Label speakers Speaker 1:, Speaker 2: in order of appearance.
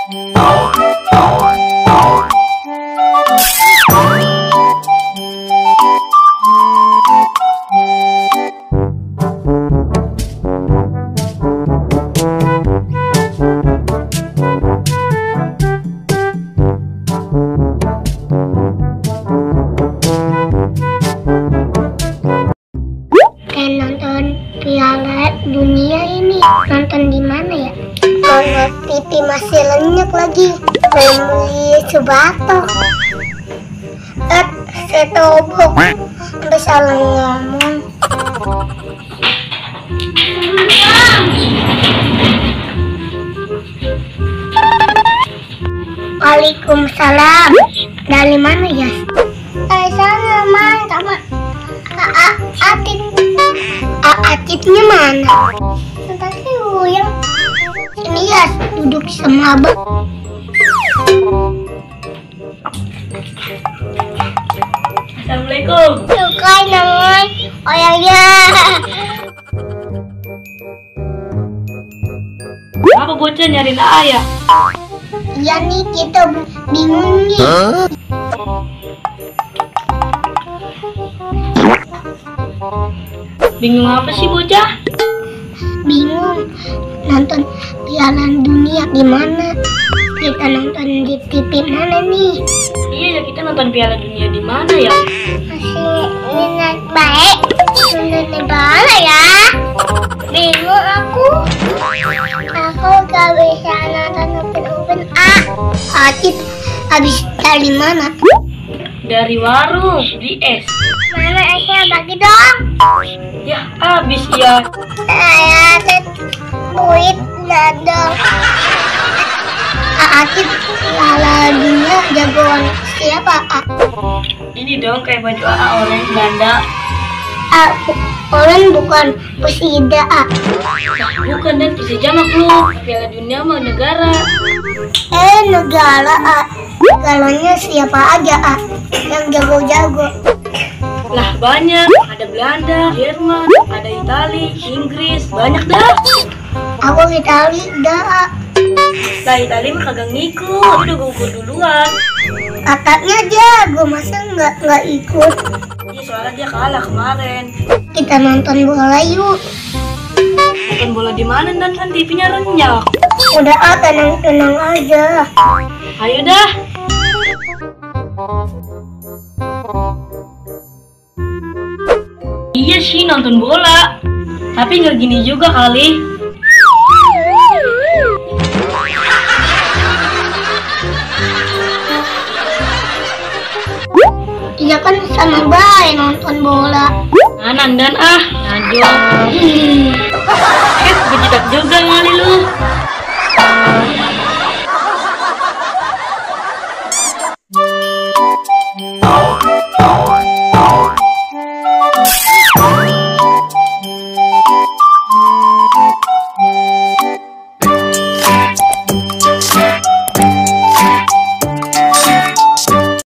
Speaker 1: Nonton Piala Dunia ini nonton di mana ya? Kalau TV masih lenyap lagi, beli sebatok, setobok, sampai salah ngomong. Waalaikumsalam. Dari mana ya? Dari sana main sama Atit. Atitnya mana? Tadi yang ini ya duduk sama abang.
Speaker 2: Assalamualaikum.
Speaker 1: Suka namanya. Oh ya.
Speaker 2: Apa bocah nyariin ayah?
Speaker 1: Iya nih kita bingung nih.
Speaker 2: Bingung apa sih bocah?
Speaker 1: Bingung nonton Piala Dunia di mana? Kita nonton di TV mana nih?
Speaker 2: Iya ya, kita nonton Piala Dunia di mana ya?
Speaker 1: Masih minat baik. Nonton di mana ya? Bingung aku. Aku gak bisa nonton Open Atit habis dari mana?
Speaker 2: Dari warung beli es.
Speaker 1: Mana esnya bagi dong?
Speaker 2: Ya habis ya.
Speaker 1: Saya duit dadong. Atit Piala Dunia jagoan siapa?
Speaker 2: Ini dong kayak baju AA orang Belanda.
Speaker 1: Orang bukan Persida.
Speaker 2: Bukan, dan Persija mah klub. Piala Dunia mah negara.
Speaker 1: Negara. Negaranya siapa aja yang jago-jago?
Speaker 2: Lah banyak, ada Belanda, Jerman, ada Itali, Inggris, banyak dah.
Speaker 1: Aku Itali dah.
Speaker 2: Lah Itali mah kagak ngikut, udah gue duluan.
Speaker 1: Kakaknya jago, masa nggak ikut?
Speaker 2: Iya soalnya dia kalah kemarin.
Speaker 1: Kita nonton bola yuk.
Speaker 2: Nonton bola di mana dan kan TV-nya renyah.
Speaker 1: Udah tenang-tenang aja.
Speaker 2: Ayo dah. Iya sih nonton bola, tapi nggak gini juga kali.
Speaker 1: Iya kan sama baik nonton bola.
Speaker 2: Nandan najong. Begitu juga kali lu.